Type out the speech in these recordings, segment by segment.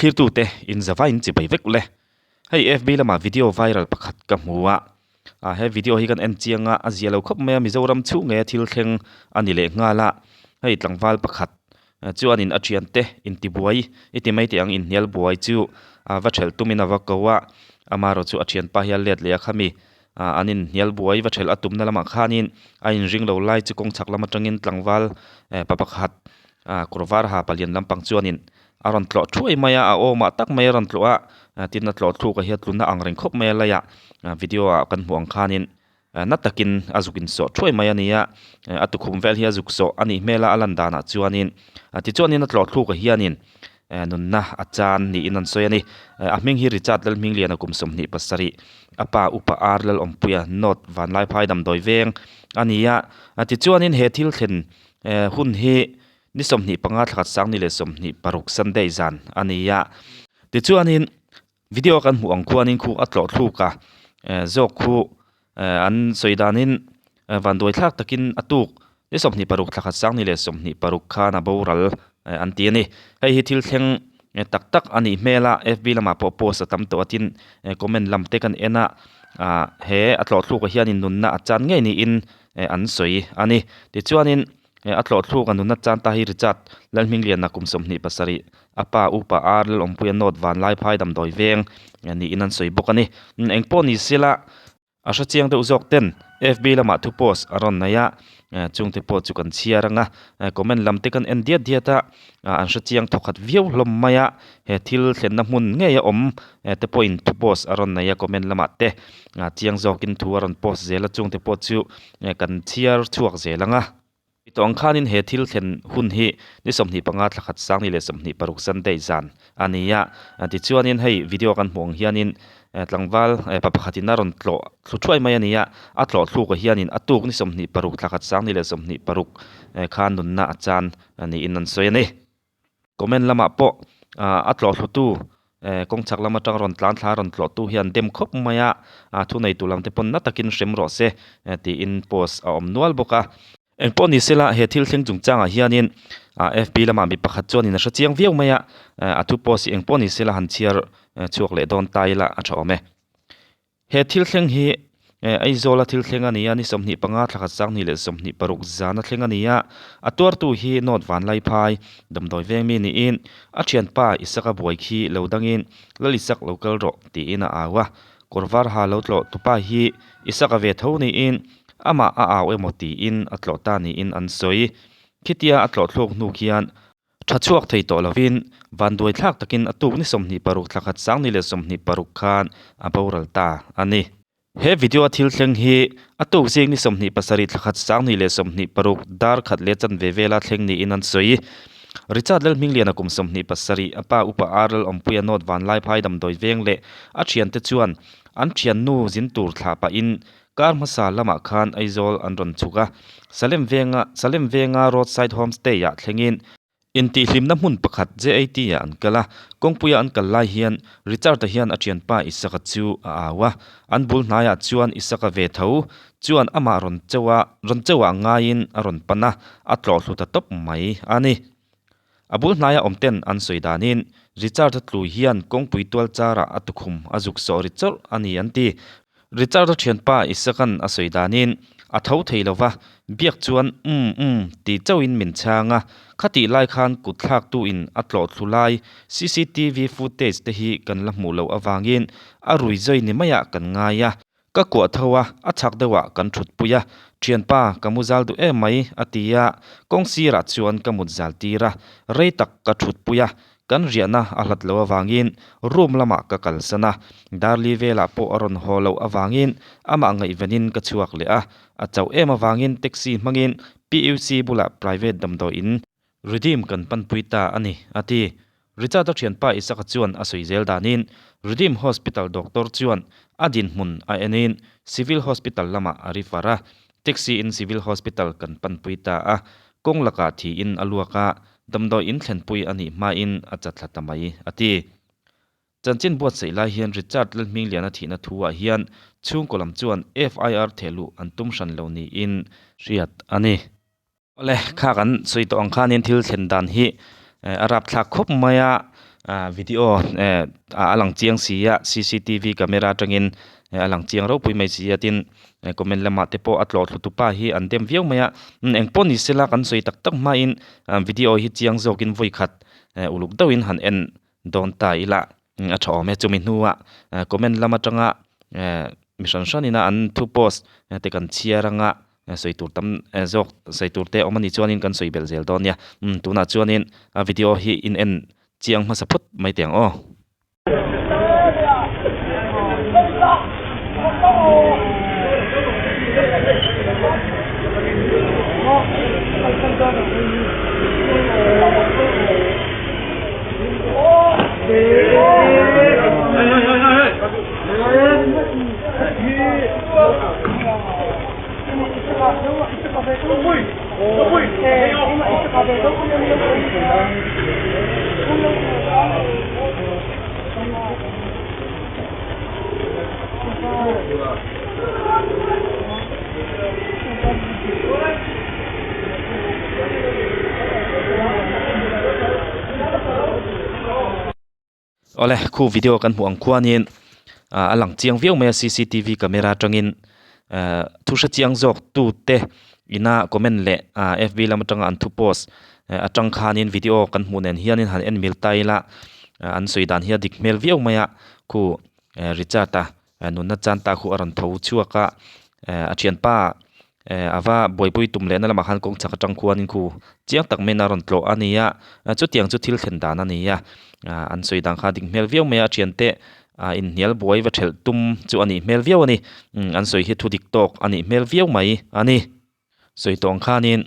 Thlirtute in zava in chibai vek ule. Hei FB lamah video viral pakhat ka hmu a, ah he video hi kan en chiang a, a zia lo khawp mai a, Mizoram chhung nge thil thleng a ni leh nghal a, hei tlangval pakhat chuanin a thiante intibuai i ti mai teh ang inhnial buai chu a va thelh tumin a va ko a, amaherawh chu a thianpa hi a let leh a khami ah an inhnial buai va thelh a tumna lamah khanin a inring lo lai chu kawng chhak lam atangin tlangval eh pa pakhat ah kawr var ha palian lampang chuanin a rawn tlawh thuai mai a a awmah tak mai a rawn tlawh a ah tin a tlawh thluk a hi a tluna ang reng khawp mai a laiah ah video ah kan hmuh ang khanin ah na takin a zuk insawh thuai mai a ni a a tukhum vel hi a zuk sawh a nih hmel a a lan danah chuanin ah tichuanin a tlawh thluk ah hianin eh nunna a chan niin an sawi a ni eh a hming hi Richard Lalhmingliana kum 27 a pa upa R Lalawmpuia North Vanlaiphai damdawi veng a ni a ah tichuanin he thil thlen eh hun hi Ni 25 thlakhat sang ni leh 26 Sunday zan a ni a. Tichuanin video kan hmuh ang khuanin khu a tlawh thluk a, zawk khu an sawi danin vanduai thlak takin a tuk ni 26 thlakhat sang ni leh 26 khan a boral an ti a ni. Hei hi thil thleng tak tak a nih hmel a, FB lamah pawh post a tam tawh a tin comment lam te kan en a, he a tlawh thlukah hianin nunna a chan ngei niin an sawi a ni. Tichuanin. He a tlawh thluk a nunna chan ta hi Richard Lalhmingliana kum 27, a pa Upa R Lalawmpuia North Vanlaiphai damdawi veng niin an sawi bawk a ni. Eng pawh ni sela a hre chiang deuh zawk ten FB lamah thu post a rawn nei a, chungte pawh chu kan chhiar ang a, comment lam te kan en diat diat a, an hre chiang thawkhat viau hlawm mai a, he thil thlenna hmun ngei a awm te pawhin thu post a rawn nei a comment lamah te chiang zawkin thu a rawn post zel a, chungte pawh chu kan chhiar chhuak zel ang a. I tawng khanin he thil thlen hun hi ni 25 thlakhat sang ni leh 26 Sunday zan a ni a. Tichuanin hei video kan hmuh ang hianin tlangval pa pakhatin a rawn tlawh thlu thuai mai a ni a. A tlawh thlukah hianin a tuk ni 26 thlakhat sang ni leh 26 khan nunna a chan niin an sawi a ni. Comment lamah pawh a tlawh thlutu kawng chhak lam atang rawn tlan thla rawn tlawhtu hian dem khawp mai a, thuneitu lam te pawn na takin hrem rawh se tiin post a awm nual bawk a. Engpawh ni sela he thil thleng chungchangah hianin FB lamah mi pakhat chuanin a hre chiang viau mai a, a thu post hi engpawh ni sela han chhiar chhuak leh dawn ta ila a tha awm e. He thil thleng hi Aizawla thil thleng a ni a, ni 25 thlakhat sang hnih leh 26 zana thleng a ni a. A tuartu hi North Vanlaiphai damdawi veng mi niin a thianpa Isaka buai khi lo dangin Lal Isak lo kal rawh tiin a au a. Kawr var ha lo tlawh tupa hi Isaka ve tho niin amah a au emaw tiin a tlawh ta niin an sawi. Khitia a tlawh thluk hnu khian Tha chhuak thei tawh lovin vanduai thlak takin a tuk ni 26 thlakhat sang ni leh 26 khan a boral ta a ni. He video a thil thleng hi a tuk zing ni 27 thlakhat sang ni leh 26 dar khat leh chanve vela thleng niin an sawi. Richard Lalhmingliana kum 27, a pa upa R Lalawmpuia North Vanlaiphai damdawi veng leh a thiante chuan an thiannu zin tur thlah pahin Kar hmasa lamah khan Aizawl an rawn chhuk a, Salem venga Salem venga roadside homestay ah thlengin intihhlimna hmun pakhat JAT ah an kal a, kawngpuia an kal lai hian Richard-a hian a thianpa Isaka chu a au a, an bul hnaiah chuan Isaka ve tho chuan amah rawn chauh a rawn chauh ah ngaiin a rawn pan a, a tlawh hlu ta tawp mai a ni. A bul hnaia awm ten an sawi danin Richard-a tlu hian kawngpui tual charah a tukhum a zuk sawh ri chawrh a ni an ti. Richard-a thianpa Isakan a sawi danin a tho thei lo va, biak chuan umm umm ti chauhin min chhang a, khatih lai khan kut thlaktuin a tlawh thlu lai cctv footage te hi kan la hmuh loh avangin a rui zai ni maiah kan ngai a. Ka kuah tho a, a chhak deuhah kan thutpui a, Thianpa, ka mu zal duh em mai, a ti a, kawng sirah chuan ka mut zal tir a, rei tak ka thutpui a, kan riahna a hlat lo avangin room lamah ka kalsan a, Darli velah pawh a rawn haw loh avangin amah ngaihvenin ka chhuak leh a, a chauh em avangin taxi hmangin PUC bulah private damdawiin Redeem kan panpui ta a ni, a ti. Richard-a thianpa Isaka chuan a sawi zel danin Redeem Hospital doctor chuan a dinhmun a enin Civil Hospital lamah a refer a, taxi-in Civil Hospital kan panpui ta a, kawng lakah thiin a luak a, damdawi in thlenpui a nih hmain a chatthla ta mai, a ti. Chanchin buatsaih lai hian Richard Lalhmingliana thihna thu ah hian chhungkaw lam chuan FIR thehluh an tum hran lo niin hriat a ni. Awle, kha kan sawi tawh ang khanin thil thlen dan hi a rapthlak khawp mai a, Ah video eh a lang chiang si a cctv camera atangin a lang chiang ropui mai si a tin comment lamah te pawh a tlawh thlu tu pa hi an dem viau mai a eng pawh ni sela kan sawi tak tak hmain video hi chiang zawkin vawi khat uluk deuhin han en dawn ta ila a tha awm e chumi hnuah comment lam atanga mi hran hranin a an thu post te kan chhiar anga sawi tur tam zawk sawi tur te awm a nih chuanin kan sawi belh zel dawn nia umm tunah chuanin a video hi in en chiang hmasa phawt mai teh ang aw. Awle khu video kan hmuh ang khuanin ah a lang chiang viau mai a cctv camera atangin eh thu hre chiang zawk tu te ina comment leh ah fb lam atanga an thu post eh atang khanin video kan hmuh nen hianin han en mil ta ila an sawi dan hi a dik hmel viau mai a khu eh Richard a nunna chan ta khu a rawn tho chhuak a eh a thianpa eh a va buaipui tum lehna lamah khan kawng chhak atang khuanin khu chiang tak maiin a rawn tlawh a ni a chutiang chu thil thlen dan a ni a ah an sawi dan kha a dik hmel viau mai a a thiante ah inhnial buai va thelh tum chu a nih hmel viau a ni an sawi hi thu dik tawk a nih hmel viau mai a ni. Sawi tawh ang khanin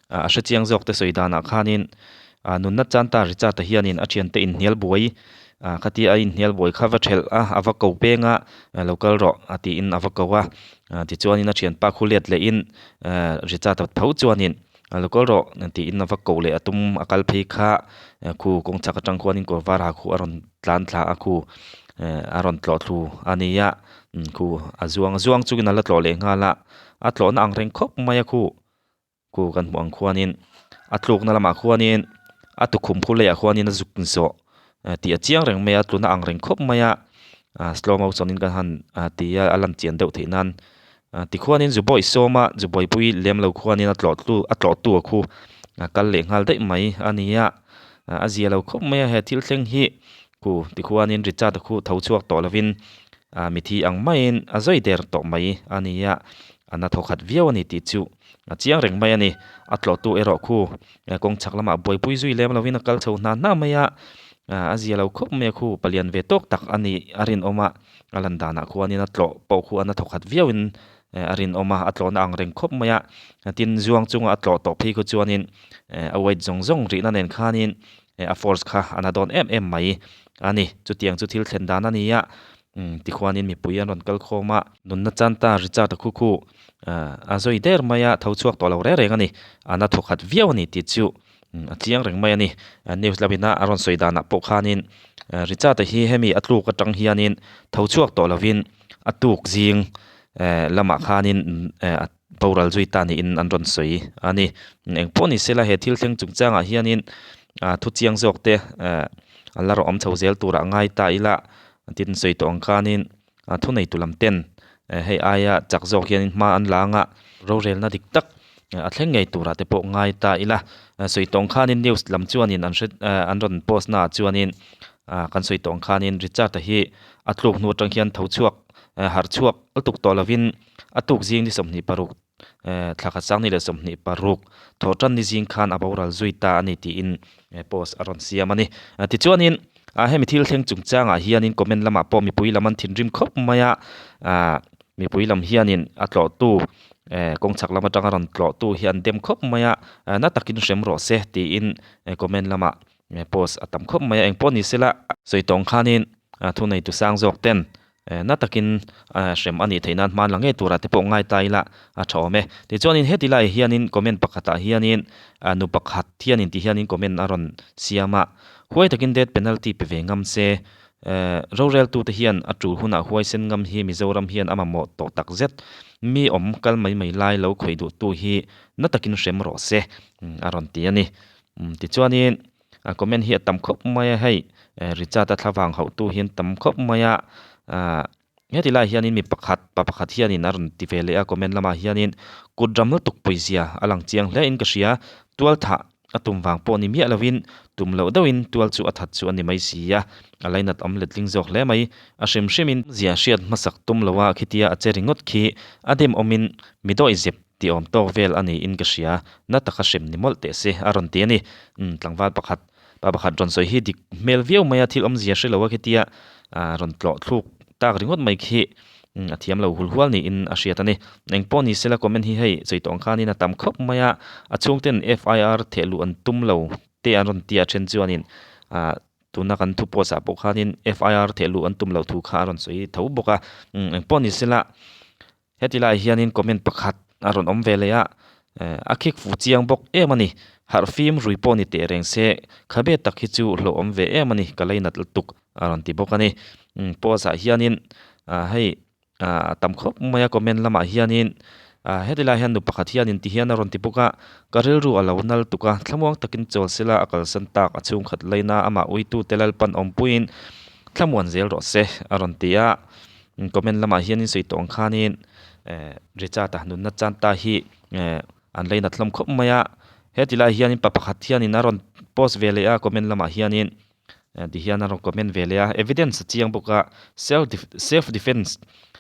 a hre chiang zawk te sawi danah khanin nunna chan ta Richard-a hianin a thiante inhnial buai khatia a inhnial buai kha va thelh a, a va ko peng a, lo kal rawh a tiin a va ko a, tichuanin a thianpa khu let lehin Richard-a tho chuanin lo kal rawh tiin a va ko leh a tum a kal phei kha khu kawng chhak atang khuanin kawr var ha khu a rawn tlan thla a khu a rawn tlawh thlu a ni a, khu a zuang zuang chungin a la tlawh leh nghal a. A tlawhna ang reng khawp mai a khu khu kan hmuh ang khuanin a tlukna lamah khuanin a tukhum khu leiah khuanin a zuk zawh tih a chiang reng mai a tluna ang reng khawp mai a ah slow motion in kan han ti a a lan chian deuh theih nan tikhuanin zu bawih sawm a zu buaipui lem lo khuanin a tlawh tu a tlawh tu a khu a kal leh nghal daih mai a ni a a zia lo khawp mai a he thil thleng hi khu tikhuanin Richard a khu tho chhuak tawh lovin ah mithi ang maiin a zawi der tawh mai a ni a, a na thaw khat viau a ni tih chu a chiang reng mai a ni. A tlawhtu erawh khu kawng chhak lamah buaipui zui lem lovin a kal chho hna hna mai a, a zia lo khawp mai a khu palian ve tawk tak a ni a rinawm a, a lan danah khuanin a tlawh pawh khu a na thaw khat viauin a rinawm a, a tlawhna ang reng khawp mai a, tin zuang chunga a tlawh tawh phei khu chuanin a weight zawng zawng rihna nen khanin a force kha a na dawn em em mai a ni. Chutiang chu thil thlen dan a ni a, tikhuanin mipui an rawn kal khawm a. Nunna chan ta Richard-a khu khu a zawi der mai a, tho chhuak tawh lo reng reng a ni. A na thawkhat viau a ni tih chu a chiang reng mai a ni. News lamina a rawn sawi danah pawh khanin Richard-a hi hemi a tluk atang hianin tho chhuak tawh lovin a tuk zing lamah khanin a boral zui ta niin an rawn sawi a ni. Engpawh ni sela he thil thleng chungchangah hianin ah thu chiang zawk te eh a la rawh awm chho zel turah ngai ta ila tin sawi tawh ang khanin a thu nei tu lam ten eh hei aia chak zawk hianin hma an la anga rorelna dik tak a thleng ngei turah te pawh ngai ta ila sawi tawh ang khanin news lam chuanin an hre eh an rawn post naah chuanin ah kan sawi tawh ang khanin Richard-a hi a tluk hnu atang hian tho chhuak harh chhuak lutuk tawh lovin A tuk zing ni 26 eh thla khat sang ni leh 26 thawh tan ni zing khan a boral zui ta a ni tiin post a rawn siam a ni. Tichuanin ah hemi thil thleng chungchangah hianin comment lamah pawh mipui lam an thinrim khawp mai a, ah mipui lam hianin a tlawhtu eh kawng chhak lam atanga rawn tlawhtu hi an dem khawp mai a, na takin hrem rawh se tiin comment lamah post a tam khawp mai a, engpawh ni sela sawi tawng khanin thuneitu sang zawk ten na takin hrem a nih theih nan hman la ngei turah te pawh ngai ta ila a tha awm e. Tichuanin heti laiah hianin comment pakhatah hianin nu pakhat hianin ti hianin comment a rawn siam a, huai takin death penalty pe ve ngam se, roreltute hian a tul hunah huaisen ngam hi Mizoram hian a mamawh tawh tak zet, mi awm kal mai mai lai lo khawih duhtu hi na takin hrem rawh se a rawn ti a ni. Tichuanin comment hi a tam khawp mai a hei. Richard a thlavang hauhtu hi an tam khawp mai a ahh heti lai hianin mi pakhat pa pakhat hianin a rawn ti ve leh a comment lamah hianin kut ram lutuk pawizia a lang chiang hle in ka hria tual thah a tum vang pawh ni miah lovin tum loh deuhin tual chu a that chu a ni mai si a a lainat awm letling zawk hle mai a hrim hrimin zia hriat hmasak tum loa khitia a che ringawt khi a dem awmin mi dawih zep tih awm tawk vel a niin ka hria na taka hrem ni mawlh teh se a rawn ti a ni umm tlangval pakhat Pa pakhat rawn sawi hi dik hmel viau mai a, thil awmzia hre lo a khitia rawn tlawh thluk tak ringawt mai khi a thiam lo hul hual niin a hriat a ni. Eng pawh ni sela comment hi hei sawi tawh ang khanin a tam khawp mai a, a chhungten FIR theh luh an tum lo te an rawn tia then chuanin tuna kan thu post ah pawh khanin FIR theh luh an tum loh thu kha a rawn sawi tho bawk a. Eng pawh ni sela Heti lai hianin comment pakhat a rawn awm ve leh a, a khik fu chiang bawk em a ni. Harh fim rui pawh ni teh reng se, khabe tak hi chu hlauh awm ve em a ni, ka lei nat lutuk a rawn ti bawk a ni. Post ah hianin hei a tam khawp mai a comment lamah hianin heti lai hian nu pakhat hianin ti hian a rawn ti bawk a, ka rilru a lo nal tuk a, thlamuang takin chawl sela a kalsan tak a chhungkhat laina amah uitute Lalpan awmpuiin thlamuan zel rawh se a rawn ti a. Comment lamah hianin sawi tawh ang khanin eh Richard-a nunna chan ta hi eh an lei nat hlawm khawp mai a, heti lai hianin pa pakhat hianin a rawn post ve leh a comment lamah hianin eh ti hian a rawn comment ve leh a evidence a chiang bawk a self self defence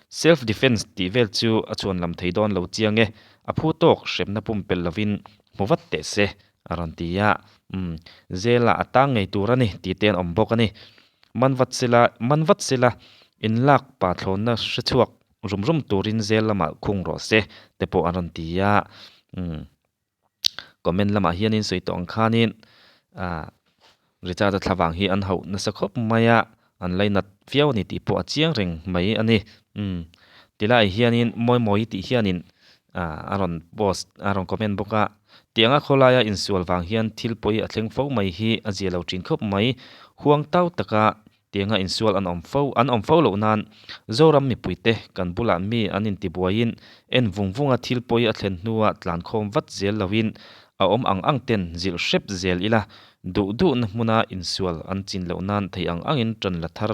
self defence tih vel chu a chhuan lam thei dawn lo chiang e a phu tawk hremna pumpelh lovin hmu vat teh se a rawn ti a umm zela a tang ngei tur a ni tih te an awm bawk a ni. Man vat sela, man vat sela, inlak pa thlawnna hre chhuak rum rum turin zel lamah khung rawh se te pawh an rawn ti a. Umm comment lamah hianin sawi tawh ang khanin ah Richard-a thlavang hi an hauh nasa khawp mai a, an lainat viau a ni tih pawh a chiang reng mai a ni. Umm tilai hianin Mawimawi tih hianin ah a rawn post a rawn comment bawk a. Tianga khawlaia insual vang hian thil pawi a thleng fo mai hi a zia lo thin khawp mai. Huang tau taka tianga insual an awm fo an awm fo loh nan Zoram mipuite kan bulah mi an intibuaiin en vung vunga thil pawi a thlen hnua tlankhawm vat zel loin a awm ang ang ten zilh hrep zel ila duh duhna hmuna insual an chin loh nan thei ang angin tan la thar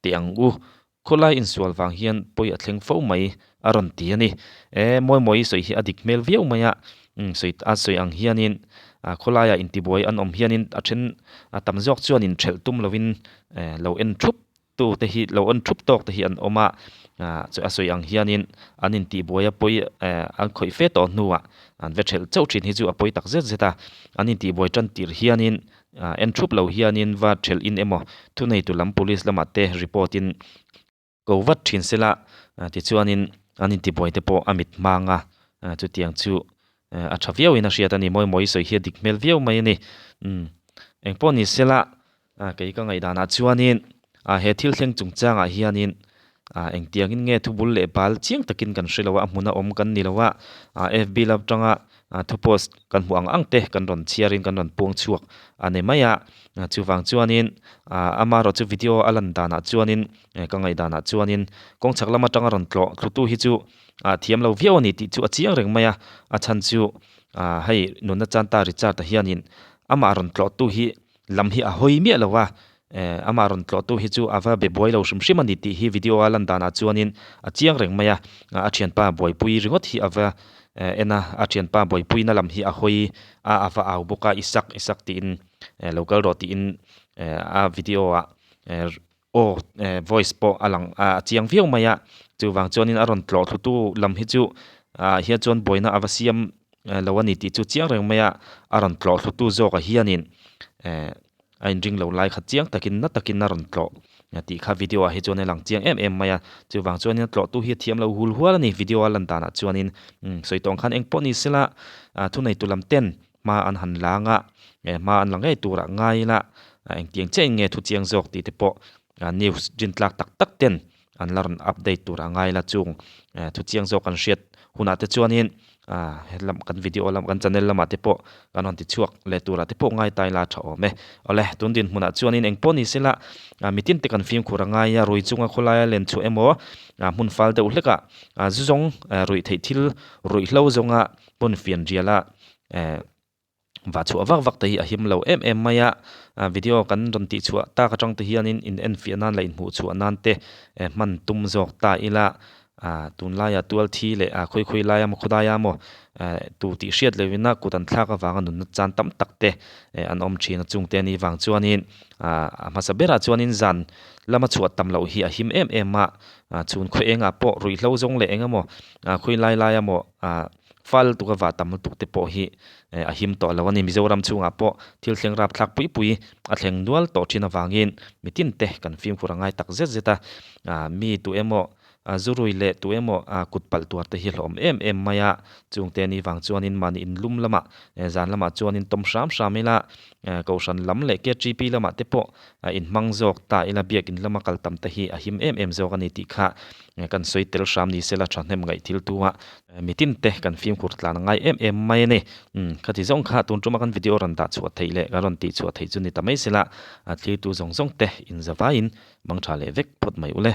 teh ang u. Khawlai insual vang hian pawi a thleng fo mai a rawn ti a ni. E, Mawimawi sawi hi a dik hmel viau mai a, umm sawi a sawi ang hianin ah khawlaiah intibuai an awm hianin a then a tam zawk chuan inthelh tum lovin e lo en thup tu te hi lo en thup tawk te hi an awm a, ah a sawi ang hianin an intihbuai a pawi e an khawih fe tawh hnuah an ve thelh chauh thin hi chu a pawi tak zet zet a, an intihbuai tan tirh hianin Ah en thup lo hianin va thelh in emaw thuneitu lam police lamah te report in ko vat thin sela tichuanin an intibuai te pawh a mit hmang a chutiang chu a tha viau in a hriat a ni mawi mawi sawi hi a dik hmel viau mai a ni umm engpawh ni sela kei ka ngaihdanah chuanin he thil thleng chungchangah hianin ah engtiangin nge thubul leh bal chiang takin kan hre lo a a hmuna awm kan ni lo a ah fb lam atanga ah thu post kan hmuh ang ang te kan rawn chhiarin kan rawn puang chhuak a ni mai a chuvang chuanin ah amaherawh chu video a lan danah chuanin ka ngaih danah chuanin kawng chhak lam atanga rawn tlawh thlutu hi chu ah thiam lo viau a ni tih chu a chiang reng mai a a chhan chu ah hei nunna chanta Richard a hianin amah rawn tlawhtu hi lam hi a hawi miah lo a, eh amah rawn tlawhtu hi chu a va be buai lo hrim hrim a ni tih hi video a lan danah chuanin a chiang reng mai a, a thianpa buaipui ringawt hi a va en a, a thianpa buaipuina lam hi a hawi a, a va au bawk a, Isak Isak tiin eh lo kal rawh tiin eh a video ah eh aw eh voice pawh a lang a chiang viau mai a, chuvang chuanin a rawn tlawh thlutu lam hi chu ah hian chuan buaina a va siam lo a ni tih chu chiang reng mai a, a rawn tlawh thlutu zawkah hianin eh a inring lo lai kha chiang takin na takin a rawn tlawh tih kha video ah hi chuan a lang chiang em em mai a, chuvang chuanin a tlawhtu hi a thiam lo hul hual a ni video a lan danah chuanin umm sawi tawng khan eng pawh ni sela ah thuneitu lam ten hma an han lang a eh hma an la ngei turah ngai ila engtiang chiah in nge thu chiang zawk tih te pawh news rin tlak tak tak ten an la rawn update tur a ngai la chung eh thu chiang zawk kan hriat hunah te chuanin ah helam kan video lam kan channel lamah te pawh kan rawn ti chhuak leh turah te pawh ngai tai la tha awm e awle tun dinhmunah chuanin eng pawh ni sela ah mitin te kan fimkhur a ngai a rui chunga khawlaia len chhuah emaw ah hmun fal deuh hlekah ah zu zawng eh ruih theih thil ruihhlo zawnga hmun fian riala eh. Va chhuah vak vak te hi a him lo em em mai a, video kan rawn tih chhuah tak atang te hianin in enfiah nan leh inhmuh chhuah nan te hman tum zawk ta ila, tunlaia tual thi leh khawi khawi laia maw khawdaia maw tu tih hriat lohin a kut an thlak avanga nunna chan tam tak te an awm thin a chungte a nih vang chuanin a hmasa berah chuanin zan lama chhuah tam loh hi a him em em a, chhun khaw engah pawh ruihhlo zawng leh eng emaw khawi lai laia maw Fal lutuk a vah tam lutuk te pawh hi a him tawh lo a ni. Mizoram chhungah pawh thil thleng rapthlak pui pui a thleng nual tawh thin avangin mitin te kan fimkhur a ngai tak zet zet a. Mi tu emaw zurui leh tu emaw kut palh tuar te hi hlawm em em mai a. Chungte ni vang chuanin mahni inlum lamah zan lamah chuanin tawm hram hram ila Kohhran lam leh KTP lamah te pawh inhmang zawk ta ila biakin lama kal tam te hi a him em em zawk a ni tih kha kan sawi tel hram ni sela thahnem ngaih thil tua Mitin te kan fimkhur tlan a ngai em em mai a ni. Umm khati zawng kha tun tuma kan video rawn dah chhuah theih leh kan rawn tih chhuah theih chu ni ta mai sela, a thlirtu zawng zawng te inzavaiin mang tha leh vek phawt mai ule.